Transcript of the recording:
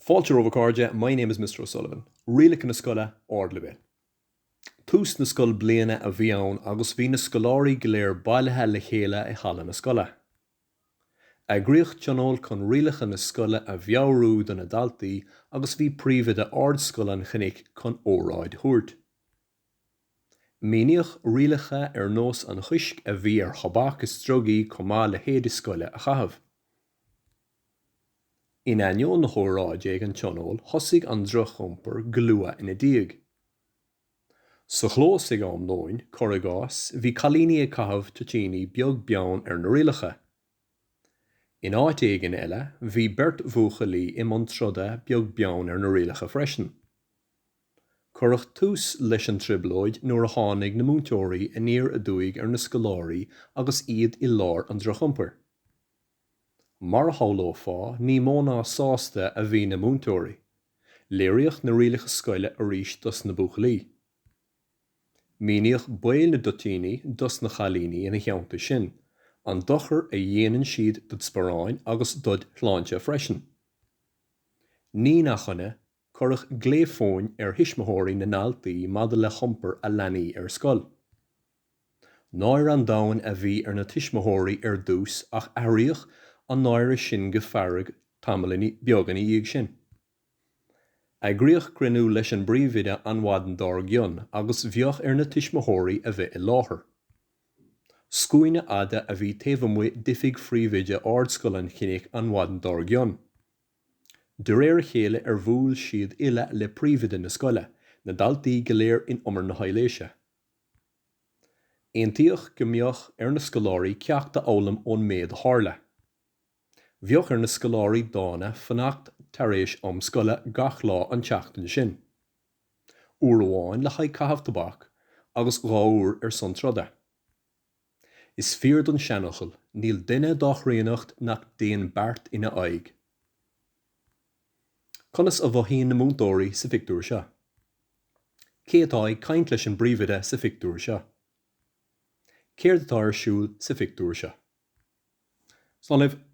Fáilte romhaibh a chairde, my name is Mr O'Sullivan. Rialacha na scoile, Ardleibhéal. Tús na scoilbliana a bhí ann agus bhí na scoláirí go léir bailithe le chéile i halla na scoile. Eagraíodh tionól chun rialacha na scoile a mheabhrú do na daltaí agus bhí príomhoide Ardscoil an Chnoic chun óráid a thabhairt. Míníodh rialacha ar nós an choisc a bhí ar thobac is drugaí chomh maith le héide scoile a chaitheamh. In ainneoin na hóráide ag an tionól, thosaigh an drochiompar go luath ina diaidh. Sa chlós ag am lóin, cuir i gcás, bhí cailíní ag caitheamh toitíní beag beann ar na rialacha. In áit éigin eile, bhí beirt bhuachaillí i mbun troda beag beann ar na rialacha freisin. Cuireadh tús leis an trioblóid nuair a tháinig na múinteoirí aniar aduaidh ar na scoláirí agus iad i lár an drochiompair. Mar a shamhlófá, ní mó ná sásta a bhí na múinteoirí. Léiríodh na rialacha scoile arís dos na buachaillí. Míníodh baol na dtoitíní dos na cailíní ina theannta sin, an dochar a dhéanann siad dod sparáin agus dod shláinte freisin. Ní nach ionadh, cuireadh glao fóin ar thuismitheoirí na ndaltaí maidir le hiompar a leanaí ar scoil. Náire an domhain a bhí ar na tuismitheoirí ar dtús ach athraíodh an náire sin go fearg tamall beag ina dhiaidh sin. Eagraíodh cruinniú leis an bpríomhoide an mhaidin dár gcionn agus bheadh ar na tuismitheoirí a bheith i láthair. Scuaine fhada a bhí taobh amuigh d'oifig phríomhoide Ardscoil an Chnoic an mhaidin dár gcionn. De réir a chéile ar bhuail siad uile le príomhoide na scoile, na daltaí go léir in umar na haibhléise. Aontaíodh go mbeadh ar na scoláirí ceacht a fhoghlaim ón méid a tharla. Bheadh ar na scoláirí dána fanacht tar éis am scoile gach lá an tseachtain sin. Uair amháin le haghaidh caitheamh tobac agus 2 uair ar son troda. Is fíor don seanfhocal, níl duine dá chríonnacht nach dtéann beart ina aghaidh. Conas a mhothaíonn na múinteoirí sa phictiúr seo? Cé atá ag caint leis an bpríomhoide sa phictiúr seo? Céard atá ar siúl sa phictiúr seo? Slán libh!